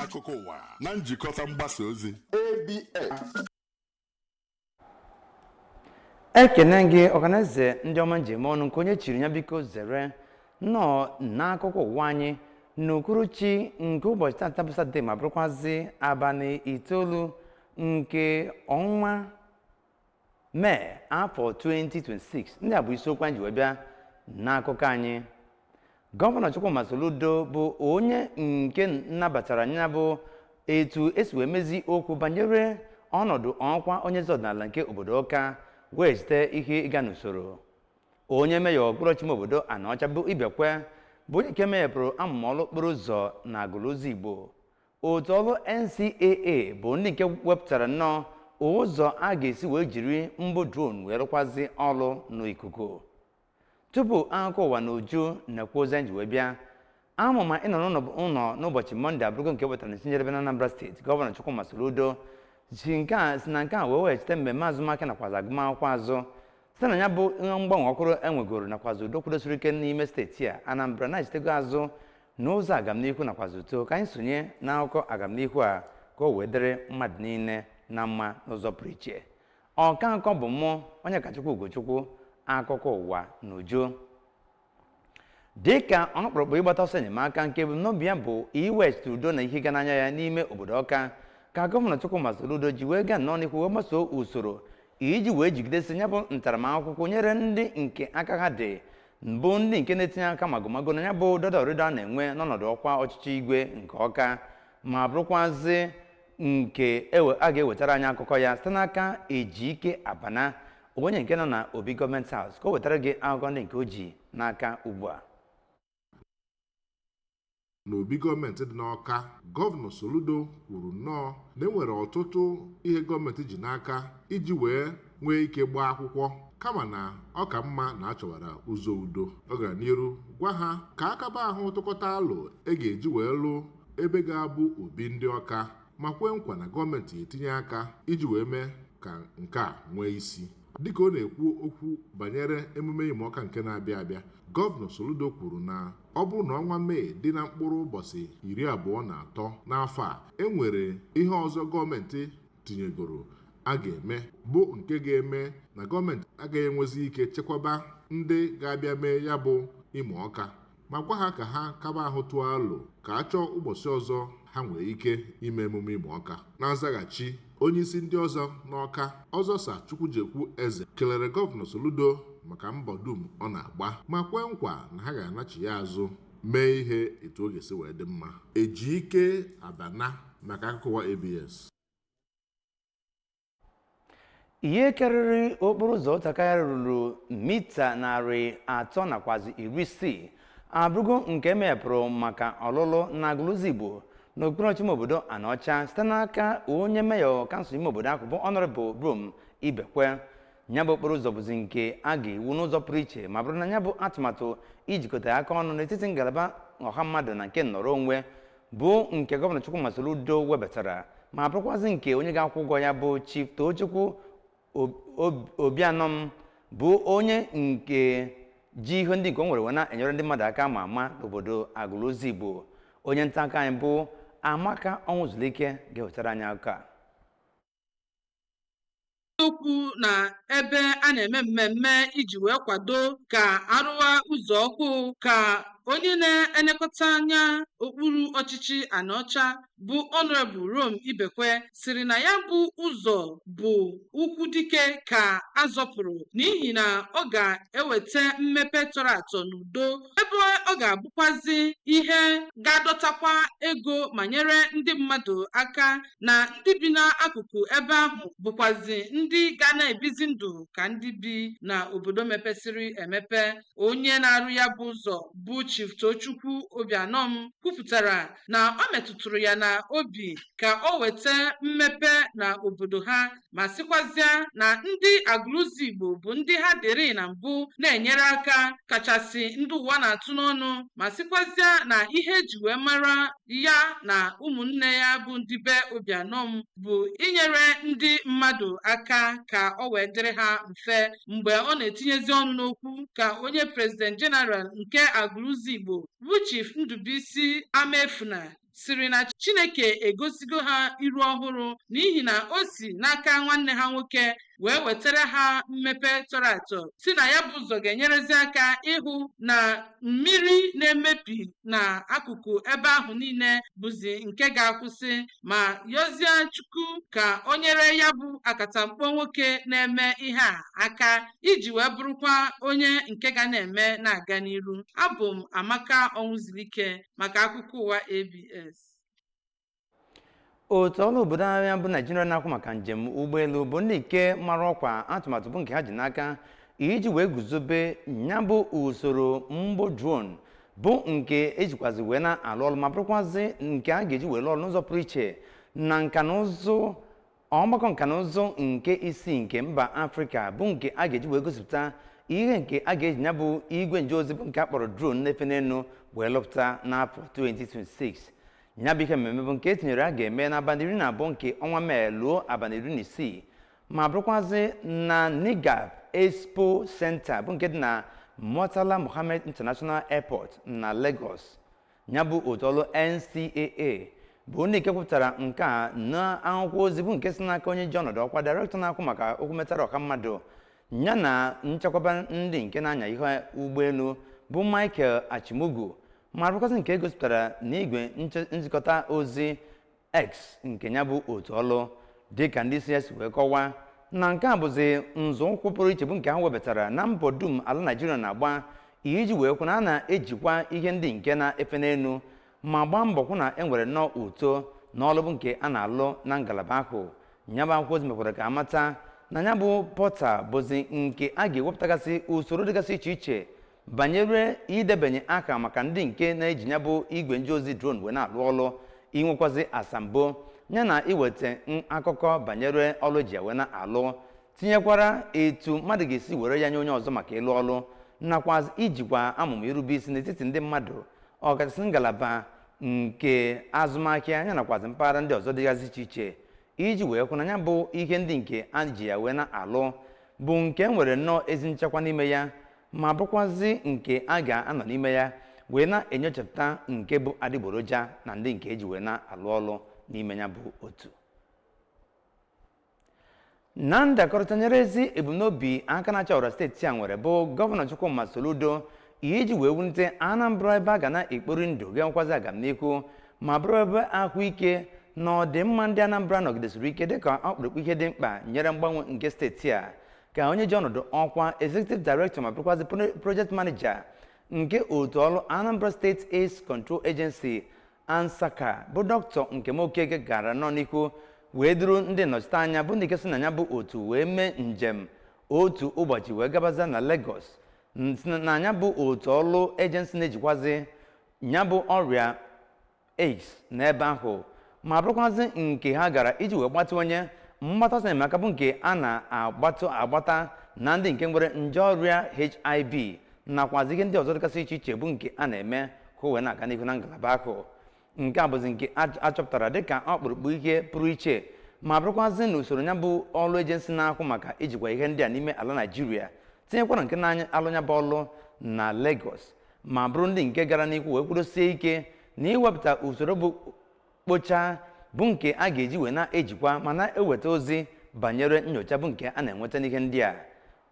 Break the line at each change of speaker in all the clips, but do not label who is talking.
Akụkọ ụwa na njikọta mgbasa ozi ABS.
Ekene gị, ọhaneze ndị ọma njem ọnụ nke onye chiri ya, biko zere nnọọ n'akụkọ ụwa anyị n'uhuruchi nke ụbọchị tata bụ Satọde, ma bụrụkwazị abalị 9 nke ọnwa Mee afọ 2026. Ndị a bụ isiokwu anyị ji wee bịa n'akụkọ anyị. Gọvanọ Chukwuma Soludo bụ onye nke nabatara ya bụ etu esi wee mezi okwu banyere ọnọdụ ọkwa onye eze ọdịnala nke obodo Ọka wee zite ihe ịga n'usoro. Onye meyọ okpuru ọchịchị ime obodo Anaọcha bụ Ibekwe bụ onye nke meghepụrụ amụma ọrụ okporo ụzọ na Agụlụzigbo. Otu ọrụ NCAA bụ ndị nke wepụtara nnọọ ụzọ a ga-esi wee jiri mbụ drone wee rụkwazi ọrụ n'ikuku. Tupu akụkọ ụwa na uju nakwa ozi anyị ji wee bịa, amụma ịnọ n'ụlọ ụlọ n'ụbọchị Mọnde abụrụgo nke wetara n'isi njedebe na Anambra Steeti. Gọvanọ Chukwuma Soludo si nke a si na nke a wee weghachite mmemme azụmahịa nakwazi agụmakwụkwọ azụ site na ya bụ ihe mgbanwe ọhụrụ enwegoro nakwazi udo kwudosiri ike n'ime steeti a. Anambra na-echitego azụ n'ụzọ agamnihu nakwazi uto. Ka anyị sonye n'akụkọ agamnihu a ka o wee dịrị mmadụ niile na mma n'ụzọ pụrụ iche. Ọka akụkọ bụ mụ, Onyekachukwu Ugochukwu. Akụkọ ụwa n'uju. Dịka ọkpụrụkpụ ịgbata ọsọ enyemaka nke ebumnobi ya bụ iweghachite udo na ihe ịga n'anya ya n'ime obodo Ọka, ka Gọvanọ Chukwuma Soludo ji wee gaa nnọọ n'ihu wee gbasoo usoro iji wee jigidesi ya bụ ntaramahụhụ nyere ndị nke aka ha dị mbụ, ndị nke na-etinye aka magomago na ya bụ dọdọrịdọ a na-enwe n'ọnọdụ ọkwa ọchịchị igwe nke Ọka, ma bụrụkwazị nke a ga-ewetara anyị akụkọ ya site n'aka Ejike Abana, onye nke nọ na obi Government House, ka o wetara gị akụkọ ndị nke o ji n'aka ugbu a.
N'obi gọọmenti dị n'Ọka, Gọvanọ Soludo kwuru nnọọ na e nwere ọtụtụ ihe gọọmenti ji n'aka iji wee nwee ike gbaa akwụkwọ, kama na ọ ka mma na a chọwara ụzọ udo. Ọ gara n'iru gwa ha ka akaba ahụ tụkọta alo e ga-eji wee lụ ebe ga-abụ obi ndị Ọka, ma kwee nkwa na gọọmenti etinye aka iji wee mee ka nke a nwee isi. Dịka ọ na-ekwu okwu banyere emume Imo Ọka nke na-abịa abịa, Gọvanọ Soludo kwuru na ọ bụrụ na ọnwa Mee dị na mkpụrụ ụbọchị 23 n'afọ a, e nwere ihe ọzọ gọọmenti tinyegoro a ga-eme, bụ nke ga-eme na gọọmenti agaghị enwezi ike chekwaba ndị ga-abịa mee ya bụ Imo Ọka, ma gwa ha ka ha kaba ahụ tụọ alo ka a chọọ ụbọchị ọzọ ha nwere ike ime emume Imo Ọka. Na nzaghachi, onyeisi ndị ọzọ n'Ọka, Ọzọ Sir Chukwujekwu Eze, kelere Gọvanọ Soludo maka mbọ dum ọ na-agba, ma kwee nkwa na ha ga-anachi ya azụ mee ihe etu ọ ga-esi wee dị mma. Ejike Abana maka akụkọ ụwa ABS.
Ihe karịrị okporo ụzọ ụtakara ruru mita 360 abụrụgo nke emepụrụ maka ọlụlụ na Agụlụzigbo n'okpuru ọchịchị ime obodo Anaọcha site n'aka onye meyọ kansụl ime obodo ahụ bụ Honorable Rom Ibekwe. Ya bụ okporo ụzọ bụzi nke a ga-ewu n'ụzọ pụrụ iche, ma bụrụ na ya bụ atụmatụ ijikọta aka ọnụ n'etiti ngalaba ọha mmadụ na nke nnọrọ onwe bụ nke Gọvanọ Chukwuma Soludo webatara, ma bụrụkwazị nke onye ga-akwụ ụgwọ ya bụ Chief Tochukwu Obianọm, bụ onye nke ji ihe ndị nke o nwere wee na-enyere ndị mmadụ aka ma ama n'obodo Agụlụzigbo. Onye nta akụkọ anyị bụ Amaka Ọnwụzulike ga-ewetara anyị akụkọ a.
Okwu na ebe a na-eme mmemme iji wee kwado ka arụwa ụzọ ọhụụ, ka onye na-elekọta anya okpuru ọchịchị Anaọcha bụ Honorable Rom Ibekwe sịrị na ya bụ ụzọ bụ ụkwụ dike ka a zọpụrụ, n'ihi na ọ ga-eweta mmepe tọrọ atọ n'udo, ebe ọ ga-abụkwazị ihe ga-adọtakwa ego ma nyere ndị mmadụ aka, na ndị bi n'akụkụ ebe ahụ bụkwazi ndị ga na-ebizi ndụ ka ndị bi n'obodo mepesịrị emepe. Onye na-arụ ya bụ ụzọ bụ Chief Tochukwu Obianọm kwupụtara na ọ metụtụrụ ya na obi ka o weta mmepe na obodo ha, ma sịkwazịa na ndị Agụlụzigbo bụ ndị ha dịrị na mbụ na-enyere aka, kachasị ndị ụwa na-atụ n'ọnụ, ma sịkwazịa na ihe eji wee mara ya na ụmụnne ya bụ ndị be Obianọm bụ inyere ndị mmadụ aka ka ọ wee dịrị ha mfe. Mgbe ọ na-etinyezi ọnụ n'okwu, ka onye President General nke Agụlụzigbo bụ Chief Ndubuisi Amaefuna sịrị na Chineke egosigo ha iru ọhụrụ n'ihi na o si n'aka nwanne ha nwoke wee wetara ha mmepe tọrọ atọ, si na ya bụ ụzọ ga-enyerezi aka ịhụ na mmiri na-emebi na akụkụ ebe ahụ niile bụzi nke ga-akwụsị, ma yọzie Chukwu ka o nyere ya bụ akatamkpo nwoke na-eme ihe a aka iji wee bụrụkwa onye nke ga na-eme na-aga n'iru. Abụ m Amaka Ọnwụzilike maka akụkọ ụwa ABS.
Otu ọrụ obodo anyị bụ Naijiria na-akwụ maka njem ụgbọelu bụ ndị nke mara ọkwa atụmatụ bụ nke ha ji n'aka iji wee guzobe ya bụ usoro mgbo drone bụ nke ejikwazi wee na-alụ ọrụ, ma bụrụkwazị nke a ga-eji wee lụọ ọrụ n'ụzọ pụrụ iche na nka na ụzụ ọgbakọ nka na ụzụ nke isii nke mba Afrịka, bụ nke a ga-eji wee gosipụta ihe nke a ga-eji ya bụ igwe nje ozi bụ nke a kpọrọ drone na-efe n'elu wee lụpụta n'afọ 2026. Ya bụ ihe mmemme bụ nke etinyere a ga-eme n'abalị 12 nke ọnwa Mee ruo abalị 16, ma bụrụkwazị na NIGAF Expo Center bụ nke dị na Murtala Muhammed International Airport na Lagos. Ya bụ otu ọrụ NCAA bụ ndị nke kwupụtara nke a na akwụkwọ ozi bụ nke si n'aka onye ji ọnọdụ ọkwa director na-akwụ maka okwu metara ọha mmadụ ya na nchekwaba ndị nke na-anya ihe ụgbọelu bụ Michael Achimugu, ma bụrụkwazị nke egosipụtara n'igwe nzikọta ozi X nke ya bụ otu ọlụ. Dịka ndị isi ya si wee kọwaa, na nke a bụzi nzọụkwụ pụrụ iche bụ nke ha webatara na mbọ dum ala Naijiria na-agba iji wee kwụ na a na-ejikwa ihe ndị nke na-efe n'elu ma gbaa mbọ kwụ na e nwere nnọọ uto n'ọlụ bụ nke a na-alụ na ngalaba ahụ. Ya bụ akwụkwọ ozi mekwara ka amata na ya bụ portal bụzi nke a ga-ewepụtagasị usoro dịgasị iche iche banyere idebanye aka maka ndị nke na-eji ya bụ igwe nje ozi drone wee na-alụ ọlụ, inwekwazi asambo ya na iweta akụkọ banyere ọlụ eji wee na-alụ, tinyekwara etu mmadụ ga-esi were ya nye onye ọzọ maka ịlụ ọlụ, nakwa ijikwa amụma irube isi n'etiti ndị mmadụ, ọkachasị ngalaba nke azụmahịa ya nakwazi mpaghara ndị ọzọ dịgasị iche iche, iji wee hụ na ya bụ ihe ndị nke a ji ya wee na-alụ bụ nke nwere nnọọ ezi nchekwa n'ime ya, ma bụrụkwazị nke a ga-anọ n'ime ya wee na-enyochapụta nke bụ adịgboroja na ndị nke eji wee na-alụ ọlụ n'ime ya bụ otu. Na ndakọrịta nyere ezi ebumnobi aka na-achị ọra steeti a nwere bụ gọvanọ Chukwuma Soludo iji wee wulite Anambra ebe a ga na-ekpori ndụ ga-enwekwazi agamnihu, ma bụrụ ebe ahụike na ọdịmma ndị Anambra nọgidesiri ike dịka ọkpụrụkpụ ihe dị mkpa nyere mgbanwe nke steeti a, ka onye ji ọnọdụ ọkwa executive director ma bụrụkwazị project manager nke otu ọrụ Anambra State AIDS Control Agency, ANSACA, bụ Dr. Nkem Okeke gara nọ n'ihu wee duru ndị nnọchiteanya bụ ndị nke so na ya bụ otu wee mee njem otu ụbọchị wee gabaza na Lagos na ya bụ otu ọrụ agency na-ejikwazi ya bụ ọrịa AIDS n'ebe ahụ, ma bụrụkwazị nke ha gara iji wee gbatịwanye mgbata ọsọ enyemaka bụ nke a na-agbatụ agbata na ndị nke nwere nje ọrịa HIV nakwazi ihe ndị ọzọ dịgasị iche iche bụ nke a na-eme ka o wee na-aga n'ihu na ngalaba ahụ. Nke a bụzi nke achọpụtara dịka ọkpụrụkpụ ihe pụrụ iche, ma bụrụkwazị na usoro ya bụ ọrụ agency na-akwụ maka ijikwa ihe ndị a n'ime ala Naijiria, tinyekwara nke na-alụ ya bụ ọrụ na Lagos, ma bụrụ ndị nke gara n'ihu wee kwudosie ike na iwepụta usoro bụ kpochaa bụ nke a ga-eji wee na-ejikwa ma na-eweta ozi banyere nyocha bụ nke a na-enweta n'ihe ndị a.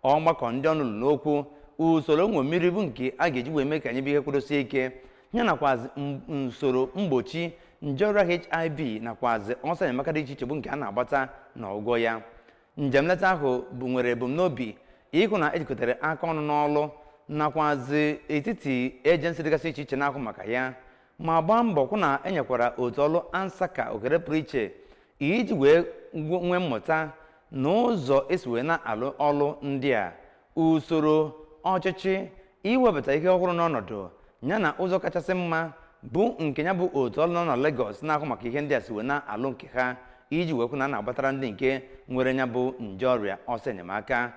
Ọgbakọ ndị ọnụ lụrụ n'okwu usoro mmiri bụ nke a ga-eji wee mee ka anyị bụ ihe kwudosie ike ya nakwazi usoro mgbochi nje ọrịa HIV nakwazi ọsọ enyemaka dị iche iche bụ nke a na-agbata na ọgwụgwọ ya. Njem nleta ahụ bụ nwere ebumnobi ịhụ na ejikọtara aka ọnụ n'ọlụ nakwazi etiti agency dịgasị iche iche na-ahụ maka ya, ma gbaa mbọ kwụ na enyekwara otu ọlụ ANSACA ohere pụrụ iche iji wee nwee mmụta n'ụzọ esi wee na-alụ ọlụ ndị a, usoro ọchịchị iwebata ihe ọhụrụ n'ọnọdụ ya na ụzọ kachasị mma bụ nke ya bụ otu ọlụ nọ na Lagos na-ahụ maka ihe ndị a si wee na-alụ nke ha, iji wee kwụ na a na-agbatara ndị nke nwere ya bụ nje ọrịa ọsọ enyemaka.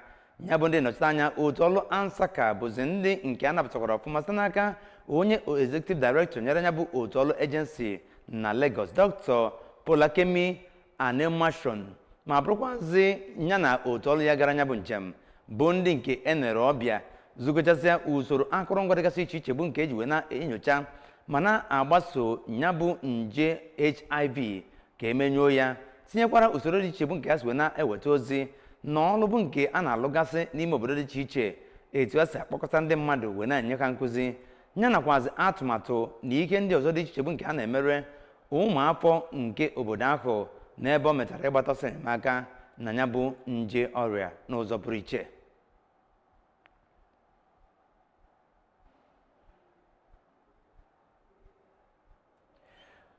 Ya bụ ndị nnọchiteanya otu ọlụ ANSACA bụzi ndị nke a nabatakwara ọfụma site n'aka onye executive director nyere ya bụ otu ọlụ agency na Lagos, Dr. Polakemi Animation, ma bụrụkwazị ya na otu ọlụ ya gara ya bụ njem bụ ndị nke enere ọbịa zụgochasịa usoro akụrụngwa dịgasị iche iche bụ nke eji wee na-enyocha Ma na-agbaso ya bụ nje HIV ka emenyuo ya, tinyekwara usoro dị iche bụ nke ha si wee na-eweta ozi na ọrụ bụ nke a na-alụgasị n'ime obodo dị iche iche, etu a si akpọkọta ndị mmadụ wee na-enye ha nkụzi ya, nakwazi atụmatụ na ike ndị ọzọ dị iche iche bụ nke a na-emere ụmụafọ nke obodo ahụ n'ebe ọ metara ịgbata ọsọ enyemaka na ya bụ nje ọrịa n'ụzọ pụrụ iche.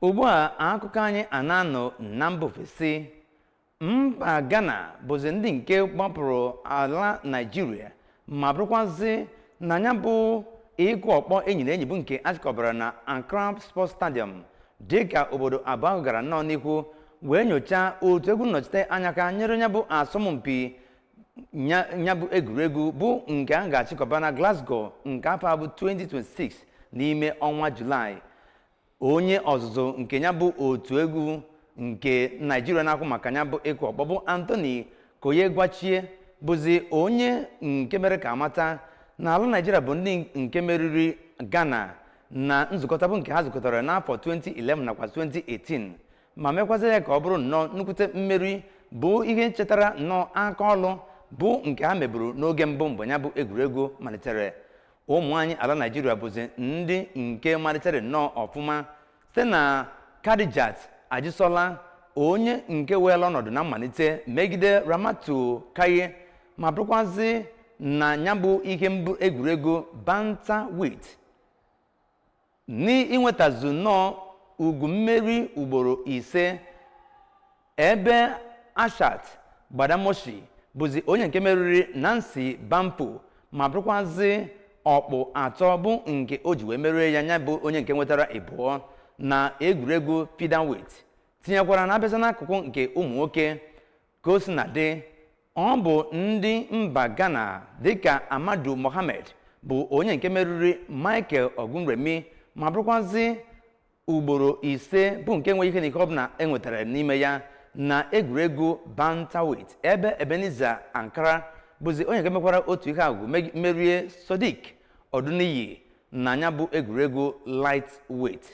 Ugbu a, akụkọ anyị a na-anọ na mba ofesi. Mba Ghana bụzi ndị nke gbapụrụ ala Naijiria ma bụrụkwazị na ya bụ ịkụ ọkpọ enyi na enyi bụ nke achịkọbara na Accra Sports Stadium, dịka obodo abụọ ahụ gara nnọọ n'ihu wee nyochaa otu egwu nnọchite anya ka nyere ya bụ asọmpi ya bụ egwuregwu bụ nke a ga-achịkọba na Glasgow nke afọ a bụ 2026 n'ime ọnwa Julaị. Onye ọzụzụ nke ya bụ otu egwu nke Naijiria na-akwụ maka ya bụ ịkụ ọkpọ bụ Anthony Koyegwachie bụzi onye nke mere ka amata na ala Naijiria bụ ndị nke meriri Ghana na nzukọta bụ nke ha zukọtara n'afọ 2011 nakwa 2018, ma mekwazie ya ka ọ bụrụ nnọọ nnukwute mmeri bụ ihe nchetara nnọọ aka ọlụ bụ nke ha meburu n'oge mbụ mgbe ya bụ egwuregwu malitere. Ụmụ anyị ala Naijiria bụzi ndị nke malitere nnọọ ọfụma site na Khadijat Ajisola, onye nke weela ọnọdụ na mmalite megide Ramatu Kaye, ma bụrụkwazị na ya bụ ihe mbụ egwuregwu bantamweight n'inwetazu nnọọ ugwu mmeri ugboro 5, ebe Ashat Gbadamoshi bụzi onye nke meriri Nancy Bampo ma bụrụkwazị ọkpụ 3 bụ nke o ji wee merie ya, ya bụ onye nke nwetara 2 na egwuregwu featherweight. Tinyekwara na abịaza n'akụkụ nke ụmụ nwoke, ka o si na dị, ọ bụ ndị mba Ghana dịka Amadu Mohammed bụ onye nke meriri Michael Ogunremi ma bụrụkwazị ugboro 5 bụ nke enweghị ihe na ihe ọbụla enwetara n'ime ya na egwuregwu bantamweight, ebe Ebenezer Ankara bụzi onye nke mekwara otu ihe agụ merie Sodiq Ọdụniyi na ya bụ egwuregwu lightweight.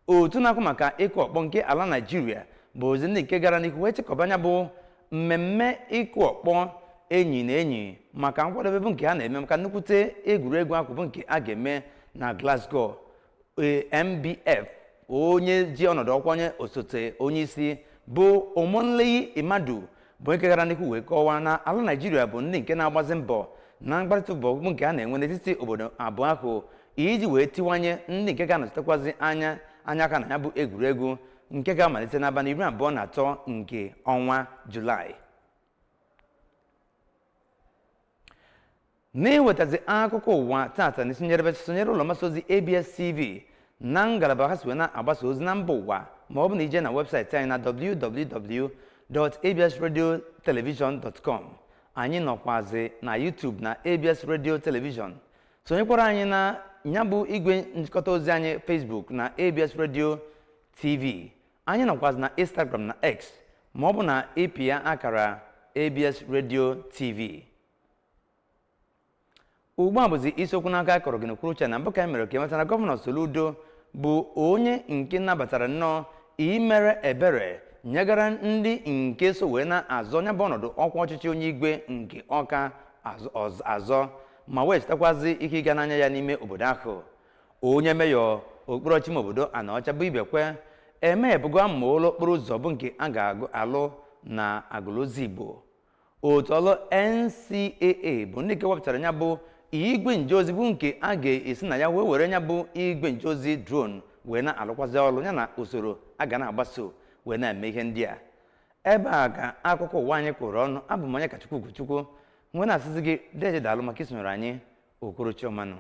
Otu na-akwụ maka ịkụ ọkpọ nke ala Naijiria bụ ozi ndị nke gara n'ihu wee chịkọba anya bụ mmemme ịkụ ọkpọ enyi na enyi maka nkwadebe bụ nke a na-eme maka nnukwute egwuregwu ahụ bụ nke a ga-eme na Glasgow. MBF onye ji ọnọdụ ọkwa onye osote onye isi bụ Omonleyi Imadu bụ nke gara n'ihu wee kọwaa na ala Naijiria bụ ndị nke na-agbazi mbọ na mkparịta ụbọ bụ nke a na-enwe n'etiti obodo abụọ ahụ iji wee tiwanye ndị nke ga-anọchitekwazi anya anya aka na ya bụ egwuregwu nke ga-amalite n'abalị 23 nke ọnwa Julaị. N'iwetazi akụkọ ụwa tata na isinyerebe, sonyere ụlọ mgbasa ozi ABS TV na ngalaba ha si wee na-agbasa ozi na mba ụwa, ma ọ bụ na ije na webụsaịtị anyị na www.absradiotelevision.com. Anyị nọkwazi na YouTube na ABS Radio Television. Sonyekwara anyị na ya bụ igwe njikọta ozi anyị Facebook na ABS Radio TV. Anyị nọkwazi na Instagram na X, ma ọ bụ na ịpịa akara ABS Radio TV. Ugbu a bụzi isiokwu n'aka kọrọ gị n'okpuru uche na mbụ ka anyị mere ka ịmata na Gọvanọ Soludo bụ onye nke nabatara nnọọ imere ebere nyegara ndị nke so wee na-azọ ya bụ ọnọdụ ọkwa ọchịchị onye igwe nke Ọka azọ ma wee chetakwazi ihe ịga n'anya ya n'ime obodo ahụ. Onye meyọ okpuru ọchịchị obodo Anaọcha bụ Ibekwe emebugo ama ụlọ okporo ụzọ bụ nke a ga-alụ na Agụlụzigbo. Otu ọlụ NCAA bụ ndị nke wepụtara ya bụ igwe njeozi bụ nke a ga-esi na ya wee were ya bụ igwe njeozi drone wee na-alụkwazi ọrụ ya na usoro a ga na-agbaso wee na-eme ihe ndị a. Ebe a ka akụkọ ụwa anyị kwụrụ ọnụ. Abụ m onye Kachukwu Ugochukwu nwee na-asịzi gị deje daalụ maka isonyere anyị. Okorochi ọmanụ.